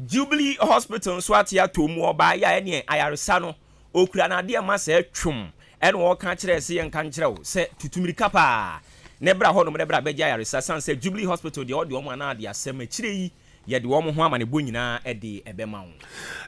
Jubilee Hospital nso ate atɔ mu ɔbaa yi a ɛneɛ ayaresa no okura n'adeɛ ma sɛ twom ɛna wɔka kyerɛ sɛ yɛnka nkyerɛ wo sɛ tutu mirika paa ne bra hɔnom ne bra bɛgye ayaresa san sɛ Jubilee Hospital deɛ ɔde wɔn anaa de asɛm akyire yi yɛde wɔn ho amanebɔ nyinaa de ɛbɛma wo.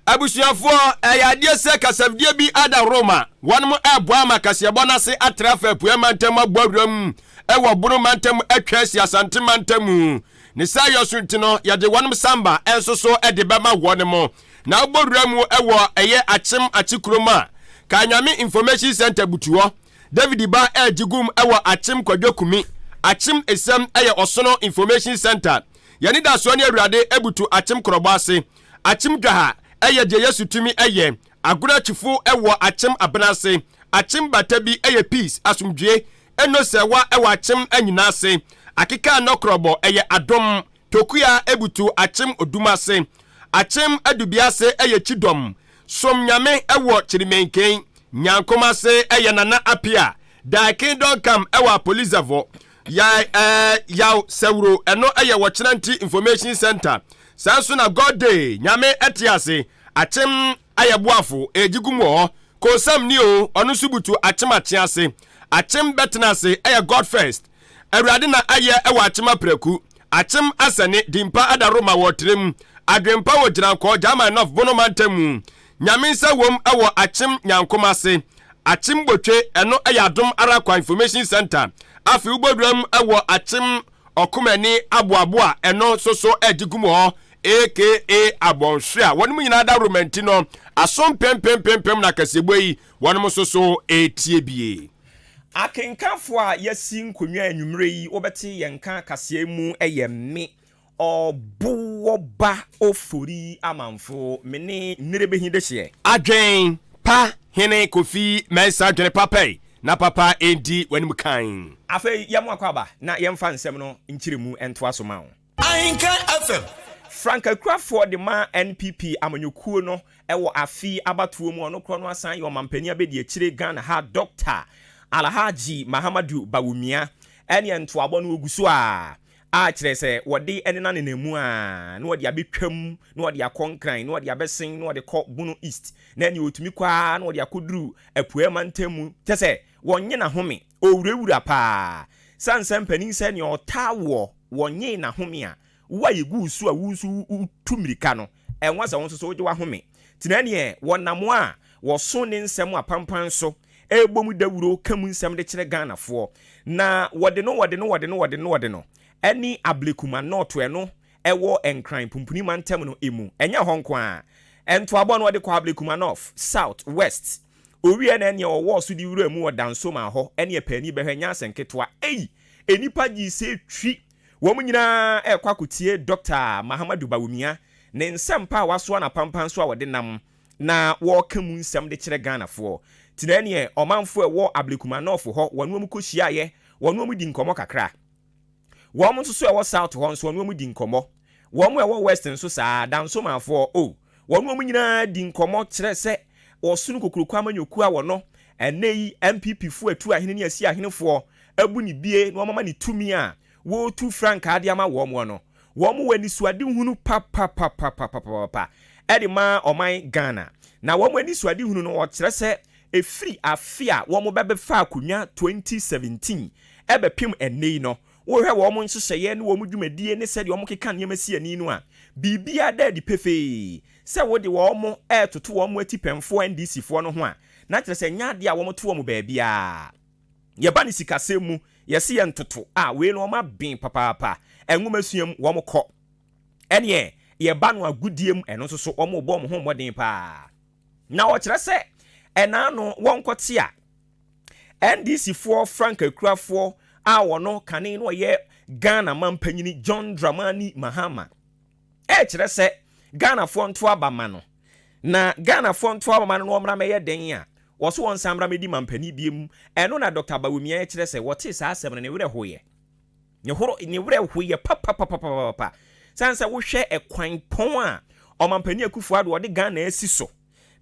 Abusuafoɔ, ɛyɛ adeɛ sɛ kasafidie bi ada Roma. Wɔnom ɛreboa ama kaseɛbɔ no ase atra afa Apueɛ mantam abɔ awuram wɔ Bono mantam atwa asi Asante mantam mu. Ne saa yɔ so nti no, yɛde wɔnom samba nso so de bɛma wɔnom. Na wobɔ wura mu wɔ ɛyɛ Akyem Akye kurom a, Kaanyame Information Centre butu hɔ. David ba ɛregye gum wɔ Akyem Kwadwo Kumi. Akyem Esiam yɛ Ɔsono Information Centre. Yɛn anidasoɔ ne Awurade butu Akyem Korɔbɔ ase. Akyem Dwaha yɛ deɛ Yesu tumi yɛ. Agorɔ akyifo wɔ Akyem Abena ase. Akyem Bata bi yɛ Peace, Asomdwie. Eno Sɛwa wɔ Akyem Anyina ase. Akeka Nɔkorɔbɔ yɛ Adom. Tokua butu Akyem Odum ase. Akyem Adubia ase yɛ Kyidɔm. Som Nyame wɔ Kyirimenken. Nyankom ase yɛ Nana Apia. Thy Kingdom Come wɔ Apolizɛvɔ. Yae ɛɛ yaw sɛwuro ɛno ɛyɛ wɔkyena nti information center saa nso na God day nyame ɛte ase akyem ayɛ boafo ɛgye gum wɔ hɔ kosam ni o ɔno nso butu akyem akye ase akyem bɛtena ase ɛyɛ God first awurade na ayɛ ɛwɔ akyem apraku akyem asɛne dimpa adaroma wɔ ɔtrem adwempa wɔ gyinankɔ German North Bono mantam mu Nyame nsa wom wɔ Akyem Nyankom ase. Akyem Botwe, ɛno yɛ Adom Arakwa Information Centre. Afei wobɔwura mu wɔ Akyem Ɔkomani Aboaboa, ɛno nso so gye gu mu hɔ, aka Abɔnhwere a wɔnom nyinaa da Roma nti no, aso mpempempempem na kaseɛbɔ yi wɔnom nso so retie bie. Akenkanfoɔ a yɛasi nkonnwa anwummerɛ yi wobɛte yɛn nka kaseɛ mu yɛ me Ɔbowɔba Ofori Amanfo, me ne Nnerebehi dehyeɛ. Adwen pa hene Kofi Mensah dwene papa yi na papa ndi w'anim kan. Afei yɛ mo akwaaba na yɛmfa nsɛm no nkyerɛmu ntoa so ma wo. Ahenkan FM. Frankakurafoɔ de ma NPP amanyɔkuo no wɔ afe yi abatoɔ mu ɔno korɔ no asan yɛ ɔmanpanin abɛdiakyire Ghana ha Dɔkta Alhaji Mahamadu Bawumia ɛneɛ ntoabɔ no ɔgu so a a kyerɛ sɛ wɔde nenanena mu a na wɔde abɛtwam na wɔde akɔ Nkran na wɔde abɛsen na wɔde kɔ Bono East na ɛneɛ ɔtumi kɔ ara na wɔde akɔduru Apueɛ mantam mu kyerɛ sɛ wɔnnye n'ahome ɔwurawura paa sane sɛ mpanin sɛ nea ɔtaa woɔ wɔnnye n'ahome a wo a yɛgu wo so a wo nso wotu mmirika no ɛnwa sɛ wo nso so wogye w'ahome nti na ɛneɛ wɔnam a wɔso ne nsɛm apampan so rebɔ mu dawuro ka mu nsɛm de kyerɛ Ghanafoɔ. Na wɔde no wɔde no wɔde no wɔde no wɔde no ɛne Ablekuma North ɛno ɛwɔ Nkran Pumpuni mantam no emu. Ɛnyɛ hɔ nko ara. Ntoabɔ no wɔde kɔ Ablekuma North, South, West. Owiɛ na ɛneɛ ɔwɔɔ so de wuraa mu wɔ Dansomaa hɔ ɛne Ɛpaani bɛhwɛ nyɛ asɛ nketewa. Ei! Nnipa gyee sɛ twi. Wɔn nyinaa ɛrekɔ akɔtie Dɔkta Mahamadu Bawumia ne nsɛmpa a wasoa no apampan so a wɔde nam na wɔreka mu nsɛm de kyerɛ Ghanafoɔ. Nti na ɛneɛ ɔmanfoɔ a ɛwɔ Ablekuma North hɔ wɔne wɔn kɔhyiaeɛ, wɔne wɔn di nkɔmmɔ kakra. Wɔn nso so a ɛwɔ South hɔ nso wɔne wɔn di nkɔmmɔ. Wɔn a ɛwɔ West nso saa ara, Dansomanfoɔ, oh, wɔne wɔn nyinaa di nkɔmmɔ kyerɛ sɛ ɔsono kokuroko amanyɔkuo a wɔno ɛnnɛ yi NPP foɔ atu ahene ne asi ahenefoɔ abu ne bie na wɔama no tumi a wɔretu frankaa de ama wɔn no, wɔn wɔ anisoadehunu papapapapapapa de ma ɔman Ghana. Na wɔn anisoadehunu no wɔkyerɛ sɛ ɛfiri afe a wɔn bɛbɛfa akonnwa 2017 bɛpem ɛnnɛ yi no, wohwɛ wɔn nhyehyɛeɛ ne wɔn dwumadie ne sɛdeɛ wɔkeka nneɛma si ani no a, biribiara da adi pefee sɛ wode wɔn retoto wɔn atipɛnfoɔ NDC foɔ no ho a, na kyerɛ sɛ ɛnyɛ adeɛ a wɔto wɔn baabiara. Yɛba no sikasɛm mu, yɛse yɛ ntoto a, wei no wɔn aben papaapa. Nwomasua mu, wɔn kɔ. Ɛneɛ yɛba no agodie mu, ɛno nso so wɔn rebɔ wɔn ho mmɔden paa. Na ɔkyerɛ sɛ ɛnaa no wɔn kɔte a, NDC foɔ frankakurafoɔ a wɔno kane no ɔyɛ Ghana mampanyini John Dramani Mahama ɛkyerɛ sɛ Ghanafoɔ nto aba ma no. Na Ghanafoɔ nto aba ma no na wɔmmra mɛyɛ dɛn a, wɔso wɔnsan mmra mɛdi mampanin biom. Ɛno na Dɔkta Bawumia kyerɛ sɛ wɔtee saa asɛm no ne werɛ hoeɛ. Ne horo ne werɛ hoeɛ papapapapapa. Sane sɛ wohwɛ ɛkwan pɔn a ɔmampanin Akufo Addo ɔde Ghana asi so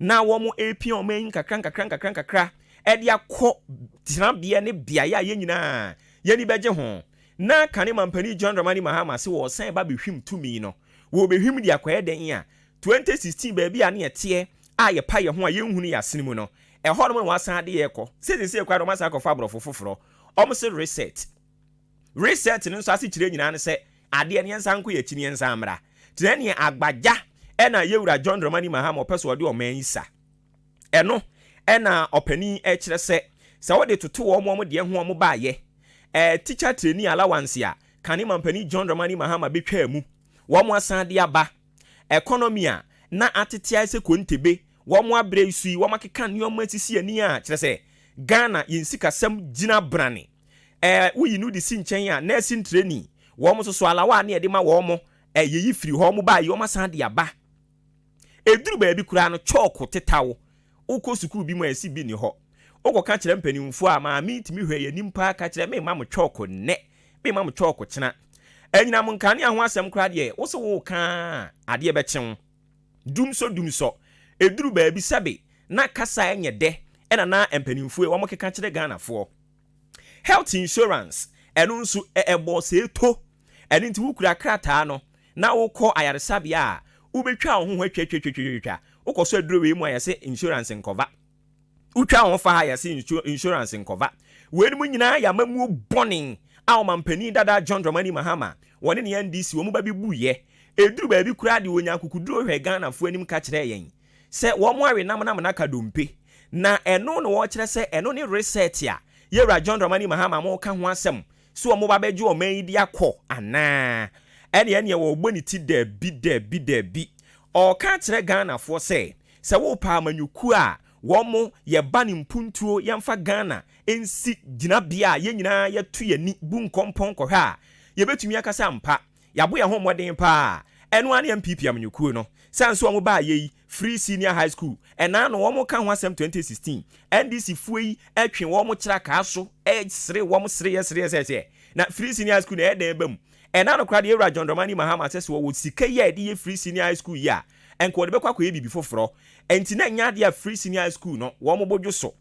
na wɔn repia wɔn ani nkakra nkakra nkakra nkakra ɛde akɔ tenabeɛ ne beaeɛ a yɛn nyinaa yɛn ani bɛgye ho. Na kane mampanin John Dramani Mahama se wɔresan ba bɛhwim tumi no. Wɔrebɛhwim de akɔyɛ dɛn a? 2016 baabi a ne yɛteɛ a yɛpa yɛn ho a yɛnhunu yɛ asene mu no, ɛhɔ nom na wɔasan de yɛ kɔ. Sɛsɛsɛ koraa de wɔasan akɔfa aborɔfo foforɔ, wɔn se reset. Reset no nso ase kyerɛ nyinaa ne sɛ adeɛ no yɛnsan nkɔ yɛn akyi na yɛnsan mmra. Te sɛ neɛ agbagya ɛna yɛwura John Dramani Mahama ɔpɛ sɛ ɔde ɔman yi sa. Ɛno ɛna ɔpanin ɛkyerɛ sɛ sɛ wode toto wɔn wɔn deɛ ho wɔn baayɛ ɛɛ teacher trainee allowance a kane mampanin John Dramani Mahama bɛtwaa mu, wɔn asan de aba. Economy a na atete ayɛ sɛ kontebe, wɔn abrɛ yi so yi, wɔn akeka nneɛma asisi ani a kyerɛ sɛ Ghana yɛn sikasɛm gyina brane. Ɛɛ woyi no de si nkyɛn a, nursing training wɔn nso so alawa a ne yɛde ma wɔn ɛɛ yɛyi firi hɔ, wɔn baa yi wɔn asan de aba. Eduru baabi koraa no, chalk tetaw, wokɔ sukuu bi mu a ɛsi bi ni hɔ. Wokɔka kyerɛ mpanimfoɔ a maame tumi hwɛ yɛn anim paa ka kyerɛ me ma mo chalk nnɛ, me ma mo chalk kyena. Anyinam nkanea ho asɛm koraa deɛ, wo sɛ woka adeɛ bɛkyew. Dumsɔ dumsɔ. Eduru baabi sɛbe na kasa ɛnyɛ dɛ ɛna na mpanimfoɔ yi wɔn keka kyerɛ Ghanafoɔ. Health insurance ɛno nso ɛbɔ sɛ eto. Ɛno nti wokura krataa no na wokɔ ayaresabea a wobɛtwa wo ho ho atwatwatwatwa. Wokɔ so aduro wei mu a yɛsɛ insurance nkɔva. Wotwa wo ho fa ha, yɛsɛ insurance nkɔva. Weinom nyinaa yɛ amamuo bɔne a ɔmampanin dada John Dramani Mahama wɔne ne NDC wɔn ba bi buyɛ. Eduru baabi koraa de wɔnya akukuduro hwɛ Ghanafoɔ anim ka kyerɛ yɛn sɛ wɔn awe nam nam naka dompe. Na ɛno na wɔkyerɛ sɛ ɛno ne reset a yɛwura John Dramani Mahama mo ka ho asɛm so wɔn ba bɛgye ɔman yi de akɔ anaa. Ɛneɛ wɔbɔ ne ti daabi daabi daabi. Ɔka kyerɛ Ghanafoɔ sɛ sɛ wopa amanyɔkuo a wɔn mo yɛba ne mpuntuo, yɛmfa Ghana nsi gyinabea a yɛn nyinaa yɛto yɛn ani bu nkɔmpɔn kɔhwɛ a yɛbɛtumi akasa mpa yɛabo yɛn ho mmɔden paa. Ɛno ara ne NPP amanyɔkuo no sɛ nso wɔn baa yɛ yi, free senior high school ɛnaa no wɔn ka ho asɛm 2016. NDC foɔ yi ɛtwe wɔn kyerɛ kaa so ɛsere wɔn sere yɛ sere yɛ sɛ sɛ na free senior high school na ɛyɛ dɛn ba mu. Ɛna no koraa deɛ, ewura John Dramani Mahama sɛ sɛ wɔwɔ sika yi a yɛde yɛ free senior high school yi a, ɛnka wɔde bɛkɔ akɔyɛ biribi foforɔ. Ɛnti na nyɛ adeɛ a free senior high school no wɔn bɔdwo so.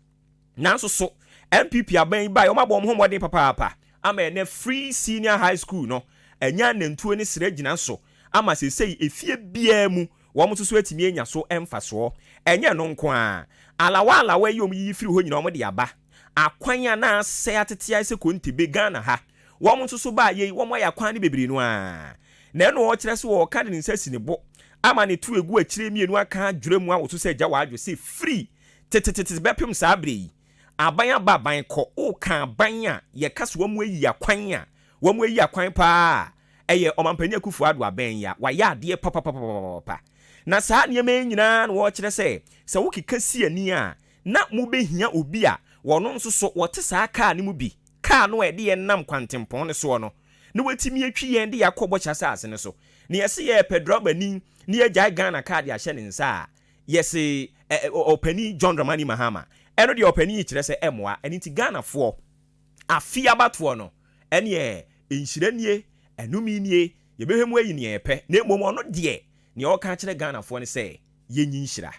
Nanso so NPP aban yi baa, wɔn abɔ wɔn ho mmɔden papaapa ama ɛnɛ free senior high school no ɛnya nantuo ne srɛ gyina so ama seesei efie biara mu wɔn nso so atumi anya so mfasoɔ. Ɛnyɛ no nko a, alawa alawa yi wɔn yiyi firi hɔ nyinaa wɔn de aba. Akwan a na asɛ atete ayɛ sɛ kontebe Ghana ha, wɔn nso so baa yei wɔn ayɛ akwan no bebree no ara. Na ɛno ɔkyerɛ sɛ wɔka de ne nsa si ne bo ama ne to egu akyire mmienu aka adwerɛ mu awoso sɛ agya wadwo sɛ firi tetetete bɛpem saa abere yi, aban aba aban kɔ, woka aban a yɛka so wɔn ayi akwan a wɔn ayi akwan paa, ɛyɛ ɔmampanin Akufo Addo abɛn yi a wayɛ adeɛ papapapapapa. Na saa nneɛma yi nyinaa na wɔrekyerɛ sɛ sɛ wokeka si ani a na mobɛhia obi a wɔno nso so wɔte saa kaa no mu bi, kaa no a ɛde yɛn nam kwantempɔn no soɔ no, na watumi atwi yɛn de yɛakɔ bɔhyɛ asase no so. Na yɛse yɛpɛ drɔbani na yɛgyae Ghana kaa de ahyɛ ne nsa a, yɛse ɔpanin John Dramani Mahama. Ɛno deɛ ɔpanin yi kyerɛ sɛ ɛmmoa. Ɛno nti Ghanafoɔ, afe abatoɔ no, ɛneɛ nhyira nie, ɛnome nie, yɛbɛhwɛ mu ayi neɛ yɛpɛ. Na mmom ɔno deɛ, nea ɔka kyerɛ Ghanafoɔ ne sɛ yɛnyi nhyira.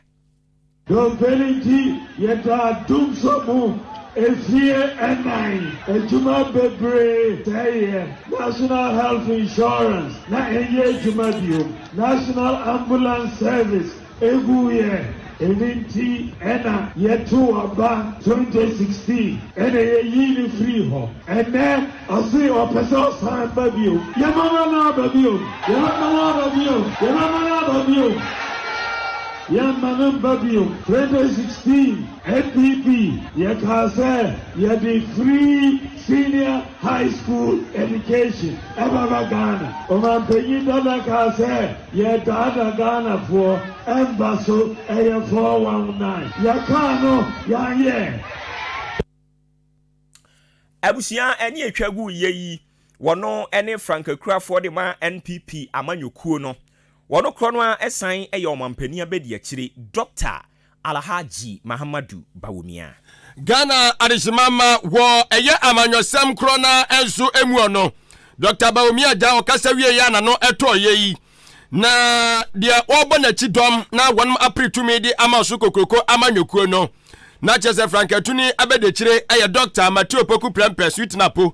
Dompe no nti yɛdaa dumsɔ mu efie 4, adwuma bebree sɛeɛ. National Health Insurance na ɛnyɛ adwuma bio. National Ambulance Service eguyɛ. Ɛno nti ɛna yɛtoo aba 2016 ɛna yɛyii no firii hɔ. Ɛnɛ ɔse ɔpɛ sɛ ɔsan ba bio. Yɛbɛma no aba bio. Yɛbɛma no aba bio. Yɛbɛma no aba bio. Yɛmma no mba bio. 2016 NPP yɛkaa sɛ yɛde free senior high school education ɛbɛba Ghana. Ɔmanpanyin dada kaa sɛ yɛdaadaa Ghanafoɔ, ɛmba so, ɛyɛ 419. Yɛkaa no yɛanyɛ. Abusua, ɛne atwa gu yɛ yi, wɔno ne frankakurafoɔ de ma NPP amanyɔkuo no. Wɔno korɔ no a ɛsan yɛ ɔmampanin abɛdi akyire Dr. Alhaji Mahamadu Bawumia. Ghana adehyemama wɔ ɛyɛ amanyɔsɛm korɔ na nso emu ɔno Dr. Bawumia gya ɔkasa wie yɛ anano ɛtɔɔ yɛ yi na deɛ wɔrebɔ n'akyi dɔm na wɔn apere tumi de ama so kokroko amanyɔkuo no na kyerɛ sɛ frankatuni abɛdekyire ɛyɛ Dr. Matthew Poku Prempeh Sweetnapo.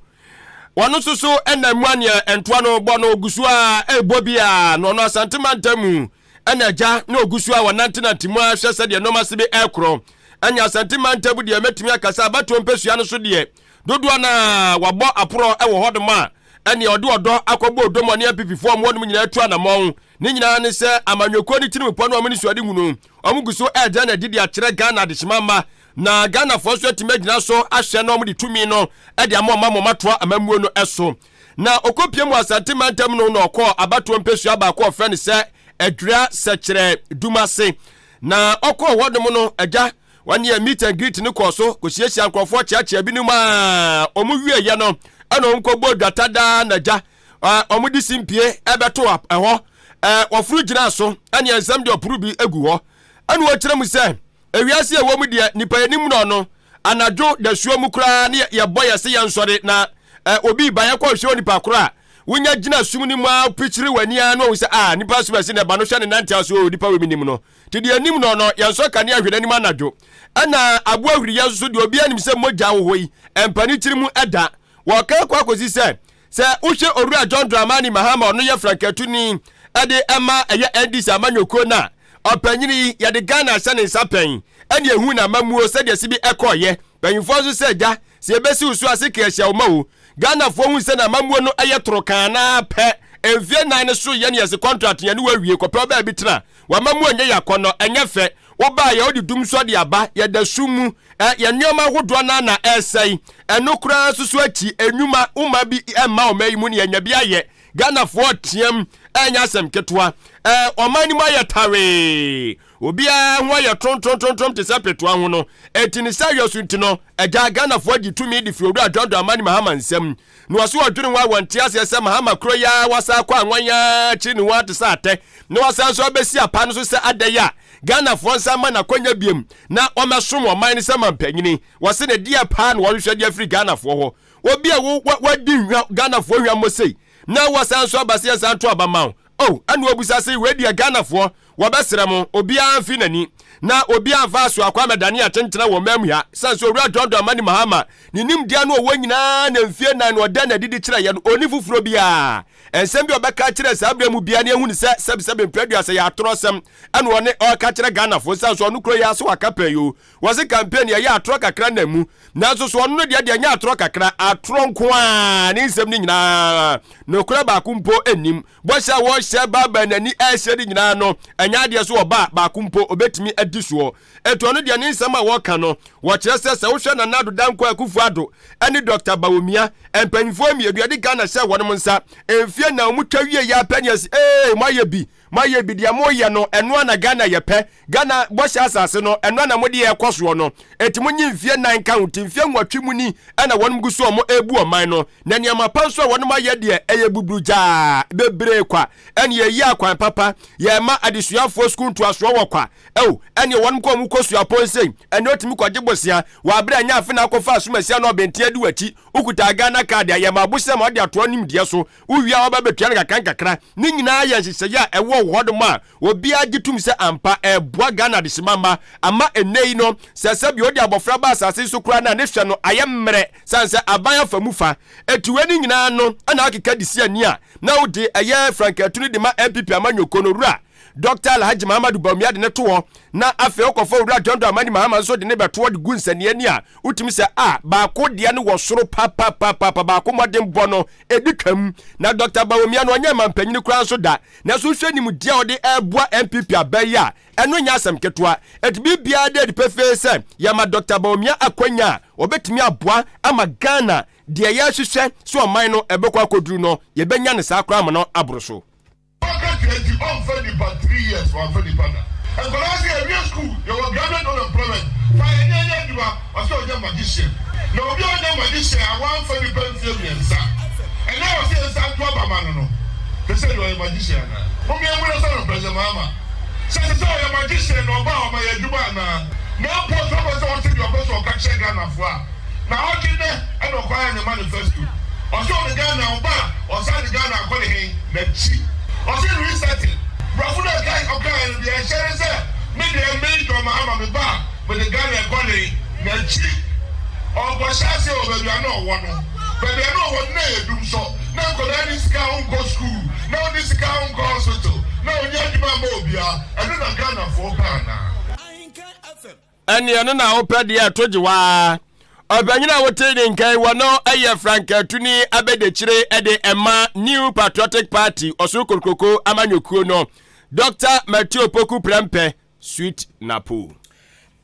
Wɔn nso so ɛna mu aneɛ ntoa no bɔ no gu so a ɛrebɔ bi a na ɔno Asante mantam mu. Ɛna agya na ɔgu so a wɔnantenante mu ara hwɛ sɛdeɛ nnoɔma se bi ɛrekorɔ. Ɛne Asante mantam deɛ mɛtumi aka sɛ abatoɔ mpɛsua no so deɛ dodoɔ no ara wɔabɔ aporɔ wɔ hɔ nom a ɛneɛ ɔde ɔdɔ akɔbɔ odom ɔne apipifoɔ a wɔn nom nyinaa atu anamɔn. Ne nyinaa ne sɛ amanyɔkuo no tirimupɔ no wɔn anisoadehunu wɔn gu so ɛreda no adi de akyerɛ Ghana adehyema mma na Ghanafoɔ nso atumi agyina so ahwɛ na wɔde tumi no de ama wɔn ama wɔatoa amammuo no so. Na ɔkɔpie mu Asante mantam no na ɔkɔɔ abatoɔ mpɛsua baako a wɔfrɛ no sɛ Adwira Sɛkyerɛ Dumase. Na ɔkɔɔ hɔnom no, agya, wɔne yɛ meet and greet no kɔɔ so kɔhyiahyia nkurɔfoɔ kyeakyea binom a wɔn wieeɛ no ɛna wɔn kɔbɔɔ dwata daa na agya wɔn de simpie ɛbɛto ɛhɔ wɔforo gyinaa so ɛne nsɛm de ɔporo bi egu hɔ ɛna wɔkyerɛ mu sɛ Ewiase a ɛwɔ mu deɛ, nipa yɛnim no ɔno. Anadwo dasuo mu koraa ne yɛbɔ yɛ se yɛnsɔre na eh, obi ba yɛkɔ hwɛ onipa koro a, wonya gyina sum no mu a pikyiri w'ani ara na ohu sɛ ah, nipa sum ɛse na ɛba no hwɛ ne nante ase o, nipa wei menim no. Nti deɛ nim no no, yɛnsɔ kanea hwɛ n'anim anadwo. Ɛna aboa hwiriyɛ nso so deɛ obiara nim sɛ mogya wɔ hɔ yi, ɛmpa ne tiri mu da. Wɔka kɔ akɔsi sɛ, sɛ wohwɛ Owura John Dramani Mahama ɔno yɛ frankatuni de ɛma ɛyɛ NDC amanyɔkuo no a, ɔpanyini yi yɛde Ghana ahyɛ ne nsa pɛn ɛne ehu n'amammuo sɛdeɛ si bi ɛkɔɔyɛ. Mpanyinfoɔ nso sɛ agya, sɛ yɛbɛsi wo so ase ka ahyia wo ma o. Ghanafoɔ hu sɛ n'amammuo no ɛyɛ toro kaa naa pɛ. Mfie nan no so yɛ ne yɛse contract yɛne wo awie kɔpɛ wo baabi tena. W'amammuo nyɛ yɛ akɔnnɔ, ɛnyɛ fɛ. Wobaeɛ wode dum nso de aba, yɛda sum mu. Ɛ, yɛn nneɛma ahodoɔ no ara na ɛresɛe. Ɛno koraa nso so akyi, nnwuma, woma bi mma ɔman yi mu na yɛanya bi ayɛ. Ghanafoɔ reteam, ɛnyɛ asɛm ketewa. Ɛ, ɔman no mu ayɛ tawee. Obiara ho ayɛ trontrontrom te sɛ petoa ho no. Enti ne saa yɔ so nti no, agya, Ghanafoɔ agye tumi de firi Owura John Dramani Mahama nsam. Na wɔse wɔdwene ho a wɔnte aseɛ sɛ Mahama koro yi ara wasan akɔ anwan ara akyiri ne ho ara te sɛ atɛ na wasan nso abɛsi apa no so sɛ adɛn a Ghanafoɔ nsan mma no akwanya biom na ɔmmɛsom ɔman no sɛ mampanyini. Wɔse ne deɛ paa na wɔhwehwɛ de afiri Ghanafoɔ hɔ. Obi a wo wadi hwa Ghanafoɔ hwammɔ sei na wasan nso aba sɛ yɛnsan nto aba mma wo. Oh, ɛna wɔbisa se wei deɛ Ghanafoɔ wɔbɛsrɛ mo, obiara mfi n'ani na obiara mfa asoakwa mmɛdane akyenkyena wɔ ɔman mu ha. Sane sɛ Owura John Dramani Mahama ne nimdeɛ ano ɔwɔ nyinaa na mfie nan na ɔda no adi de kyerɛ yɛn no, ɔnni foforɔ biara. Nsɛm bi a ɔbɛka akyerɛ saa berɛ mu biara ne yɛhu no sɛ sɛbesɛbe mprɛ aduasa yɛ atorɔsɛm ɛna ɔne ɔreka kyerɛ Ghanafoɔ sane sɛ ɔno kuro yi ara so waka pɛn yoo. Wɔse campaign yɛyɛ atorɔ kakra na mu nanso so ɔno no deɛ deɛ nyɛ atorɔ kakra, atorɔ nko ara ne nsɛm no nyinaa nokorɛ baako mpo nnim. Bɔhyɛ a wɔhyɛ baabaa n'ani ɛrehyɛ no nyinaa no ɛnyɛ adeɛ so ɔba baako mpo ɔbɛtumi adi soɔ. Ɛti ɔno deɛ ne nsɛm a wɔka no wɔkyerɛ sɛ sɛ wohwɛ Nana Addo Dankwa Akufo Addo ɛne Dr. Bawumia mpanyinfoɔ mmienu yɛde Ghana hyɛ wɔnom nsa mfie na wɔn twa wie yɛ apɛ ne ɛsi ee moayɛ bi moayɛ bi deɛ moyɛ no ɛno ara na Ghana yɛ pɛ Ghana bɔhyɛ asase no ɛno ara na mode ɛkɔ soɔ no enti monye mfie nan nka ho nti mfie nwɔtwe mu ni ɛna wɔnom gu so wɔn ɛrebu ɔman no na nneɛma pa nso a wɔnom ayɛ deɛ ɛyɛ buburugyaa bebree kwa ɛne yɛyi akwan papa yɛma adesuafoɔ sukuu ntoasoɔ wɔ kwa ɛo ɛne wɔnom kɔ wɔn kɔ suapɔn sei ɛne otumi kɔgye bosea wɔ abere a ɛnyɛ afe na akɔfa asomasia na ɔbɛnten adi w'akyi wokuta Ghana card a yɛma abosea ma ɔde atoa nimdeɛ so Wowie a wɔba bɛtua no nkakrankakra. Ne nyinaa yɛ nhyehyɛeɛ a ɛwɔ wɔ hɔnom a obiara gye tom sɛ ampa ɛreboa Ghana adehyema mma ama ɛnnɛ yi no sɛ sɛdeɛ wode abɔfra ba asase so koraa no a ne hwɛ no ayɛ mmerɛ sane sɛ aban afa mu fa. Enti wei ne nyinaa no na akeka de si ani a na wode ɛyɛ frankaatu no de ma NPP amanyɔkuo no wura Dɔkta Alhaji Mahamadou Bawumia de no to hɔ na afei wokɔfa Owura John Dramani Mahama nso de no bɛto hɔ de gu nsania ani a, wotumi sɛ a baako deɛ no wɔ soro papapapapa, baako mmɔdenbɔ no ɛdi twam. Na Dɔkta Bawumia no ɔnyɛ mampanyini koraa nso da, nanso wohwɛ nimdeɛ a ɔde ɛreboa NPP aba yi a, ɛno nyɛ asɛm ketewa. Enti biribiara da adi pefee sɛ yɛma Dɔkta Bawumia akwanya a, ɔbɛtumi aboa ama Ghana deɛ yɛrehwehwɛ sɛ ɔman no ɛbɛkɔ akɔduru no, yɛbɛnya no saa koraa ama no aboro so. Ɔka tua nti ɔnfa nipa 3 years wanfa nipa da. Nkwadaa sɛ yɛwie school yɛwɔ graduate unemployment fa yɛn nyɛ nyɛ adwuma ɔsɛ ɔnyɛ magician na obi a ɔnyɛ magician a wanfa nipa mfie mmiɛnsa ɛnɛ ɔsɛ yɛn nsa nto aba ma no no te sɛ deɛ ɔyɛ magician anaa? Mom yɛn mmuna sɛ no President Mahama sɛ te sɛ ɔyɛ magician na ɔba a ɔma yɛ adwuma anaa? Na mpo sɛ ɔpɛ sɛ ɔte deɛ ɔpɛ sɛ ɔka kyerɛ Ghanafoɔ a Na ɔgye nɛ ɛna ɔkɔ ayɛ ne manifesto ɔse ɔde Ghana ɔba a ɔsan de Ghana akɔ ne he? N'akyi. Ɔse resetting. Brɔfo no ɛka ɔkaeɛ no deɛ ɛhyɛ ne sɛ me deɛ me John Mahama me ba a mede Ghana ɛkɔ ne n'akyi. Ɔkɔ hyɛ aseɛ wɔ baabi a na ɔwɔ no. Baabi a na ɔwɔ no na ɛyɛ dumsɔ. Na nkwadaa nni sika a wonkɔ school. Na wonni sika a wonkɔ hospital. na ɔnyɛ adwuma mma obiara, ɛno na Ghanafoɔ pɛ anaa? Ɛne ɛno na wopɛ deɛ ɛto gye waa. Ɔpanyin a wote ne nka yi wɔ no yɛ frankaatuni abɛdekyire de ɛma New Patriotic Party ɔsoro kokroko amanyɔkuo no, Dɔkta Matthew Opoku Prempeh, Sweet Napo.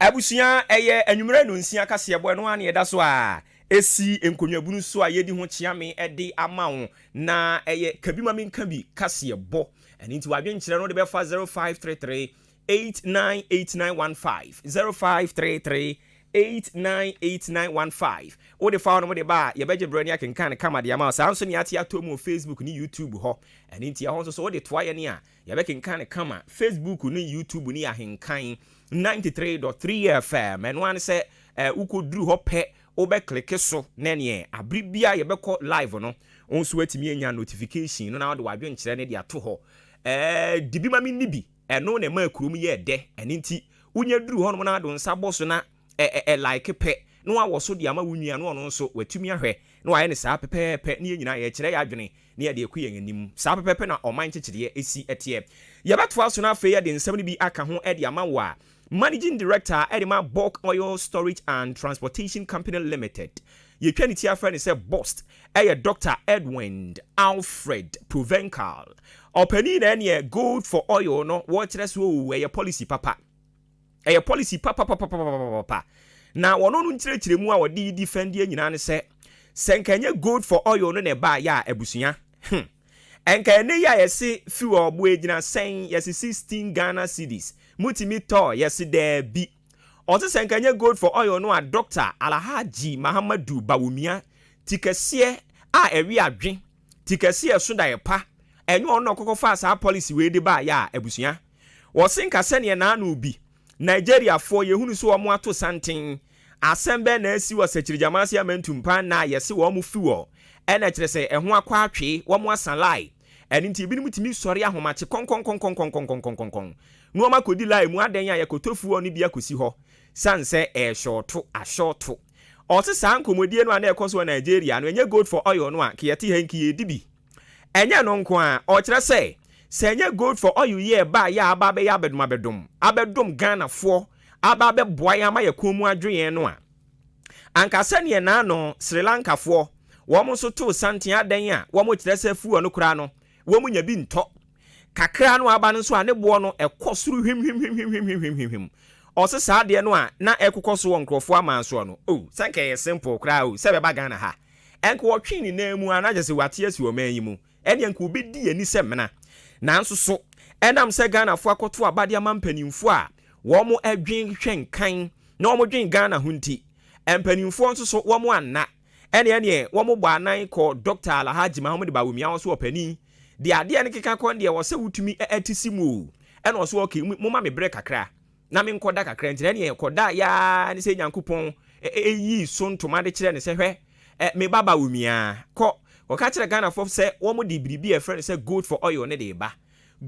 Abusua, ɛyɛ anwummerɛ nnɔnsia kaseɛbɔ, ɛno ara na yɛda so a ɛsi nkonnwabunu so a yɛdi ho kyeame de ama wo, na ɛyɛ Ka Bi Ma Menka Bi kaseɛbɔ. Ɛno nti w'adwenkyerɛ no wode bɛfa 0533 898915, 0533 898915. Wode fa hɔ nom de ba a, yɛbɛgye berɛ ne akenkan no kama de ama wo. Saa nso na yɛate atɔ mu wɔ Facebook ne YouTube hɔ. Ɛno nti ɛhɔ nso so wode toa yɛn a, Yɛbɛkenkan no kama. Facebook ne YouTube no yɛ Ahenkan 93.3 FM. Ɛno ara ne sɛ wokɔduru hɔ pɛ, wobɛkleke so na ɛneɛ abere biara yɛbɛkɔ live no, wo nso woatumi anya notification no na wode w'adwenkyerɛ no de ato hɔ. Di bi ma menni bi, ɛno na ɛmaa kurom yɛɛ dɛ. Ɛno nti wonya duru hɔnom na wode wo nsa bɔ so na ɛ like pɛ na wawɔ so de ama wo nua na ɔno nso watumi ahwɛ na wayɛ no saa pɛpɛɛpɛ na yɛn nyinaa yɛkyerɛ yɛn adwene na yɛde akɔ yɛn anim. Saa pɛpɛɛpɛ na ɔman nkyekyereɛ si teɛ. Yɛbɛtoa so na afei yɛde nsɛm no bi aka ho de ama wo a Managing Director de ma Bulk Oil Storage and Transportation Company Limited, yɛtwa ne ti afrɛ no sɛ BOST, yɛ Dɔkta Edwin Alfred Provencal. Ɔpanin na ɛneɛ Gold for Oil no wɔkyerɛ so oo ɛyɛ policy papa. Ɛyɛ policy papapapapapapa. Na wɔno no nkyerɛkyerɛmu a wɔde di fɛndeɛ nyinaa ne sɛ, sɛ nka ɛnyɛ gold for oil no na ɛbaeɛ a abusua, hmm, ɛnka ɛnɛ yi a yɛse fuel bo ɛgyina sɛn, yɛse 16 Ghana cedis, motumi tɔ, yɛse daabi. Ɔse sɛ nka ɛnyɛ gold for oil no a Doctor Alhaji Mahamadou Bawumia ti kɛseɛ a ɛwe adwe, ti kɛseɛ a ɛso daeɛ pa, ɛnyɛ ɔno na ɔkɔkɔ faa saa policy wei de baeɛ a abusua, Wɔse nka sɛneɛ naano bi Nigeriafoɔ yɛhunu sɛ wɔn ato santen, asɛm bɛn na asi wɔ Sɛkyirigyamase Amantu mpa nna a yɛse wɔn fi wɔ ɛna kyerɛ sɛ ɛho akɔ atwee, wɔn asa line, ɛno nti ebinom tumi sɔre ahomakye kɔnkɔnkɔnkɔnkɔnkɔnkɔnkɔnkɔn na wɔn akɔdi line mu adɛn a yɛkɔtɔ fuel no bi akɔsi hɔ sane sɛ ɛɛshɔɔto, ashɔɔto. Ɔse saa nkɔmmɔdie no a na ɛkɔ so wɔ Nigeria no ɛnyɛ gold for oil no a nka yɛte ha yi nka yɛredi bi. Ɛnyɛ ɛno nko ara, ɔkyerɛ sɛ, sɛ ɛnyɛ gold for oil yi a ɛbaeɛ a aba abɛyɛ abɛdom abɛdom, abɛdom Ghanafoɔ, aba abɛboa yɛn ama yɛn kɔn mu adwo yɛn no a, anka sɛdeɛ naano Sri Lankafoɔ, wɔn nso too santen adɛn a wɔkyerɛ sɛ fuel no koraa no, wɔn nya bi ntɔ. Kakra no a aba no nso a ne boɔ no ɛkɔ soro hwimhwimhwimhwimhwimhwimhwim. Ɔse saa adeɛ no a na ɛkokɔ so wɔ nkorɔfoɔ aman soɔ no, oh, sɛ anka ɛyɛ simple koraa o, sɛ ɛbɛba Ghana ha. Ɛnka ɔtwee ne nan mu ara na kyerɛ sɛ wate asi ɔman yi mu. Ɛnneɛ anka ɔbɛdi yɛn ani sɛ mena. Nanso so ɛnam sɛ Ghanafoɔ akɔto aba de ama mpanimfoɔ a wɔn dwen hwɛ nkan na wɔn dwen Ghana ho nti, mpanimfoɔ nso so wɔn anna. Ɛnneɛ ɛneɛ wɔn bɔ anan kɔ Dɔkta Alhaji Mahamudu Bawumia hɔ so ɔpanin, deɛ adeɛ no keka kɔ no deɛ ɛwɔ sɛ wotumi te si mu o. Ɛna ɔse okay, momma me berɛ kakra. na menkɔda kakra nti na ɛneɛ kɔda yaa ne sɛ Nyankopɔn yii so ntoma de kyerɛ no sɛ hwɛ me ba Bawumia kɔ kɔka kyerɛ Ghanafoɔ sɛ wɔn de biribi a ɛfrɛ no sɛ gold for oil no de ba.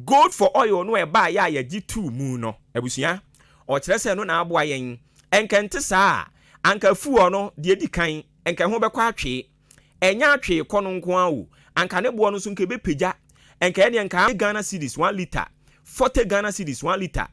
Gold for oil no a ɛbaa yɛ a yɛgye too mu no abusua ɔkyerɛ sɛ ɛno na aboa yɛn. Ɛnka ɛnte saa a anka fuel no deɛ ɛdi kan nka ɛho bɛkɔ atwee. Ɛnyɛ atwee kɔ no nko ara o, anka ne boɔ no nso nka ɛbɛpagya, nka ɛneɛ nka Ghana cedis one litre, 40 Ghana cedis one litre,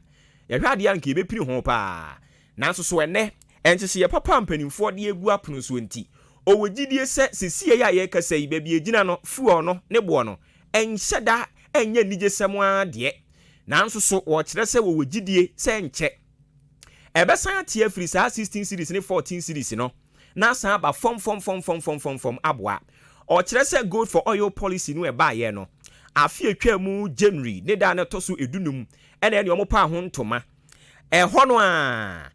yɛhwɛ adeɛ a nka yɛbɛpiri ho paa. Nanso so ɛnnɛ, nhyehyeɛ papa a mpanimfoɔ de agu apono soɔ nti, ɔwɔ gyidie sɛ sesie yi a yɛrekasa yi, baabi a ɛgyina no, fuel no ne boɔ no, ɛnhyɛ da nyɛ anigyesɛm ara deɛ, nanso so wɔkyerɛ sɛ wɔwɔ gyidie sɛ ɛnkyɛ ɛbɛsan ate afiri saa 16 cedis ne 14 cedis no. na asan aba fɔmfɔmfɔmfɔmfɔmfɔm aboa. Ɔkyerɛ sɛ Gold for Oil Policy no ɛbaeɛ no, afe a ɛtwaa mu January ne da a na ɛtɔ so dunum na ɛne wɔn paa ho ntoma. Ɛhɔ no ara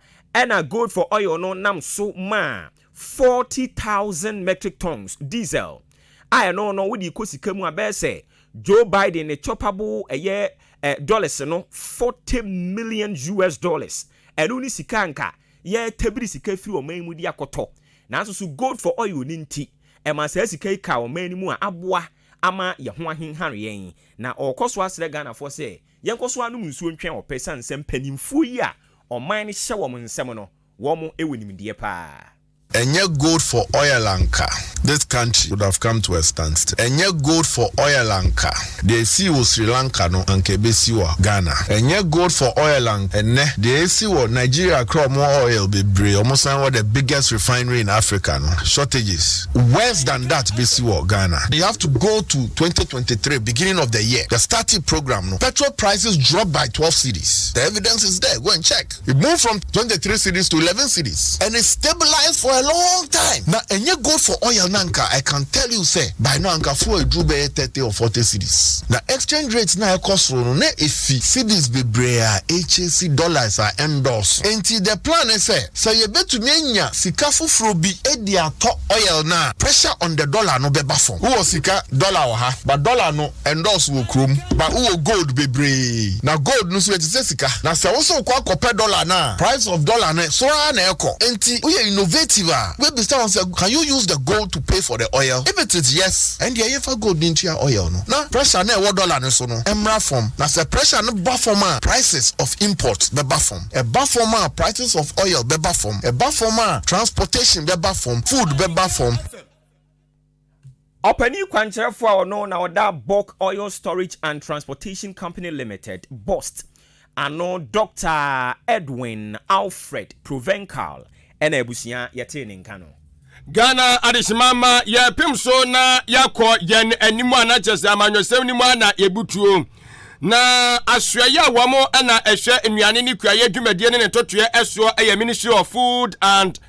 na Gold for Oil no nam so maa 40,000 metric tons diesel a ɛno no wode rekɔ sika mu a bɛyɛ sɛ Joe Biden ne choppable ɛyɛ dollars no 40 million US dollars. Ɛno ne sika a nka Yɛretabiri sika firi ɔman mu de akɔtɔ, nanso so gold for oil no nti, ɛmaa saa sika yi kaa ɔman no mu a aboa ama yɛn ho ahenhare yɛn. Na ɔrekɔ so asrɛ Ghanafoɔ sɛ yɛnkɔ so ara nom nsuo ntwɛn ɔpɛ ɛsiane sɛ mpanimfoɔ yi a ɔman no hyɛ wɔn nsam no, wɔn wɔ nimdeɛ paa. Ɛnyɛ gold for oil anka this country would have come to a standstill. Ɛnyɛ gold for oil anka deɛ esii wɔ Sri Lanka no anka ebesi wɔ Ghana. Ɛnyɛ gold for oil anka ɛnɛ deɛ esi wɔ Nigeria kora ɔmo wɔ oil bebree, ɔmo san wɔ the biggest refinery in Africa no, shortages worse than that besi wɔ Ghana. You have to go to 2023, beginning of the year, the starting program no, petrol prices dropped by 12 cedis. The evidence is there, go and check. It moved from 23 cedis to 11 cedis and it stabilized for a long time. Na ɛnyɛ gold for oil na anka I can tell you sɛ by now anka fuel eduru bɛyɛ 30 or 40 cedis. Na exchange rate na ɛkɔ soro no na efi cedis bebree a HAC dollars a endorse. Nti the plan is sɛ yɛbɛtumi anya sika foforɔ bi edi atɔ oil na pressure on the dollar no bɛba fam. Wowɔ sika dollar wɔ ha, but dollar no endorse wɔ kurom, but wowɔ gold bebree, na gold no so ɛte sɛ sika, na sɛ wosɛ wokɔ akɔpɛ dollar na price of dollar no so ara na ɛkɔ. Nti woyɛ innovative a, webisa wɔn sɛ, can you use the gold to pay for the oil? If it is yes, ɛndeɛ yɛfa gold ne ntua oil no na pressure na ɛwɔ dollar no so no ɛmmra fam. Na sɛ pressure no ba fam a, prices of import bɛba fam. Ɛba fam a, prices of oil bɛba fam. Ɛba fam a, transportation bɛba fam, food bɛba fam. Ɔpanin kwankyerɛfoɔ a ɔno na ɔda Bulk Oil Storage and Transportation Company Limited, BOST, ano, Dr Edwin Alfred Provencal, ɛna abusua yɛtee ne nka no. Ghana adehyema ma yɛpem so na yɛakɔ yɛn anim a na kyerɛ sɛ amanyɔsɛm no mu a na yɛbutuo na asoɛyɛ a wɔn na ɛhwɛ nnuane ne kuayɛ dwumadie ne ne ntotoeɛ ɛsoɔ ɛyɛ Ministry of Food and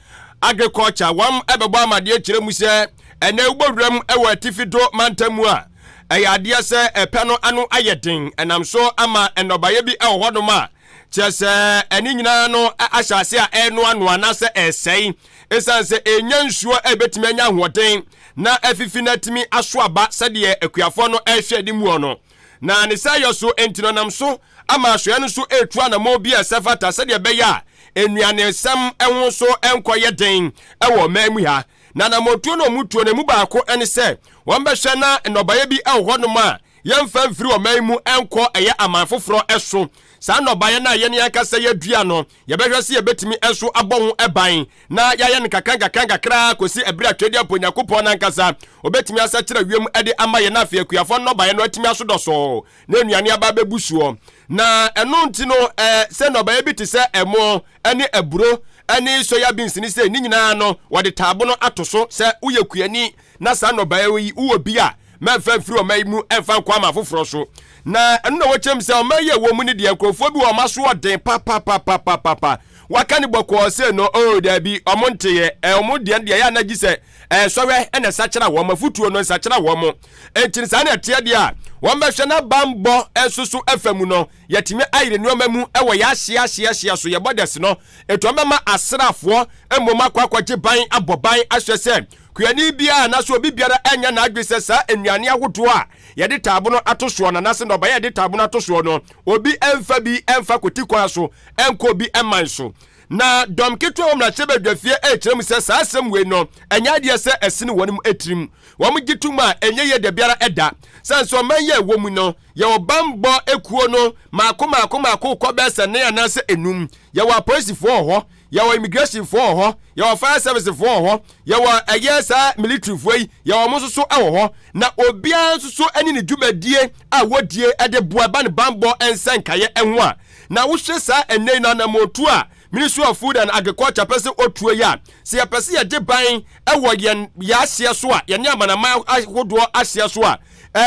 Agriculture. Wɔn ɛbɛbɔ amadeɛ kyerɛ mu sɛ ɛnɛ wobɔ wuram ɛwɔ Atifi Do mantam mu a, ɛyɛ adeɛ sɛ ɛpɛ no ano ayɛ den, ɛnam so ama nnɔbaeɛ bi ɛwɔ hɔnom a kyerɛ sɛ ɛne nyinaa no ahyɛ ase a ɛnoanoa anaasɛ ɛsɛe, ɛsiane sɛ ɛnya nsuo a ɛbɛtumi anya ahoɔden na afifi no atumi aso aba sɛdeɛ akuafoɔ no ɛrehwɛ anim wɔ no. Na ne sɛ yɛ so enti no nam so ama asoɛ no so ɛretu anammɔn bi a ɛsɛ fata sɛdeɛ ɛbɛyɛ a nnuanesɛm ho so nkɔyɛ den ɛwɔ ɔman mu ha. Na anammɔntuo no ɔmutuo no emu baako ne sɛ wɔn bɛhwɛ na nnɔbaeɛ bi ɛwɔ hɔnom a yɛmfa mfiri ɔman mu nkɔ ɛyɛ aman foforɔ so. Saa nnɔbaeɛ no a yɛne ankasa yɛdua no, yɛbɛhwɛ sɛ yɛbɛtumi nso abɔ ho ban na yɛayɛ no kakra nkakra nkakra kɔsi ɛberɛ a Twɛdi Apo Onyankopɔn no ankasa obɛtumi asɛkyerɛ wiem de ama yɛn, afei akuafoɔ nnɔbaeɛ no atumi aso dɔsɔɔ na nnuane aba bɛbu soɔ. Na ɛno nti no, sɛ nnɔbaeɛ bi te sɛ ɛmo ne aburo ne soya beans ne sɛ ne nyinaa no, wɔde taabo no ato so sɛ woyɛ kuani na saa nnɔbaeɛ yi wowɔ bi a, mɛmfa mfiri ɔman yi mu ɛmfa nkɔ ama foforɔ so. Na ɛno na wɔkyerɛm sɛ ɔman yi a ɛwɔ mu no deɛ, nkurɔfoɔ bi wɔ ɔma so ɔden papapapapapa, waka ne bɔkɔɔ sɛ no o daabi, ɔmo nteyɛ ɛ ɔmo deɛ deɛ yɛ anagye sɛ ɛsɔhwɛ ɛna ɛsakyera wɔn afutuo no nsakyera wɔn mo. Enti saa na ɛteɛ deɛ a, wɔn bɛhwɛ na bambɔ nso so afa mu no, yɛtumi ayere nneɛma mu ɛwɔ yɛ ahyeɛ ahyeɛ ahyeɛ so yɛbɔ dɛs no etu wɔn bɛma asraafoɔ mmom akɔ akɔgye ban abɔ ban ahwɛ sɛ kuani biara anaasɛ obi biara ɛnyɛ n'adwe sɛ saa nnuane ahodoɔ a yɛde taabo no ato soɔ no anaasɛ nnɔbaeɛ a yɛde taabo no ato soɔ no, obi ɛmfa bi ɛmfa kɔti kwan so ɛnkɔ obi ɛman so. Na dɔm ketewa wɔ mmarahyɛbadwafie ɛrekyerɛ mu sɛ saa asɛm wei no ɛnyɛ adeɛ sɛ ɛsene wɔn mu etirim. Wɔn gye tom a ɛnyɛ yie da biara ɛda sɛ nso ɔman yɛ ɛwɔ mu no, yɛwɔ bambɔ ekuo no maako maako maako kɔ bɛyɛ sɛ ne anaasɛ enum. Yɛwɔ apolisifoɔ wɔ hɔ, yɛwɔ immigration foɔ wɔ hɔ, yɛwɔ fire service foɔ wɔ hɔ, yɛwɔ ɛyɛ saa military foɔ yi, yɛwɔ wɔn nso so wɔ hɔ, na obiara nso so ne ne dwumadie a wɔdie de boa ba ne bambɔ nsa nkaeɛ ho a. Na wohwɛ saa ɛnɛ yi no anammɔntuo a Ministry of Food and Agriculture pɛ sɛ ɔtuo yi a, sɛ yɛpɛ sɛ yɛgye ban wɔ yɛn yɛ ahyeɛ so a, yɛne amanaman ahodoɔ ahyeɛ so a,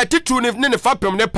titiriw ne ne fapem ne pa.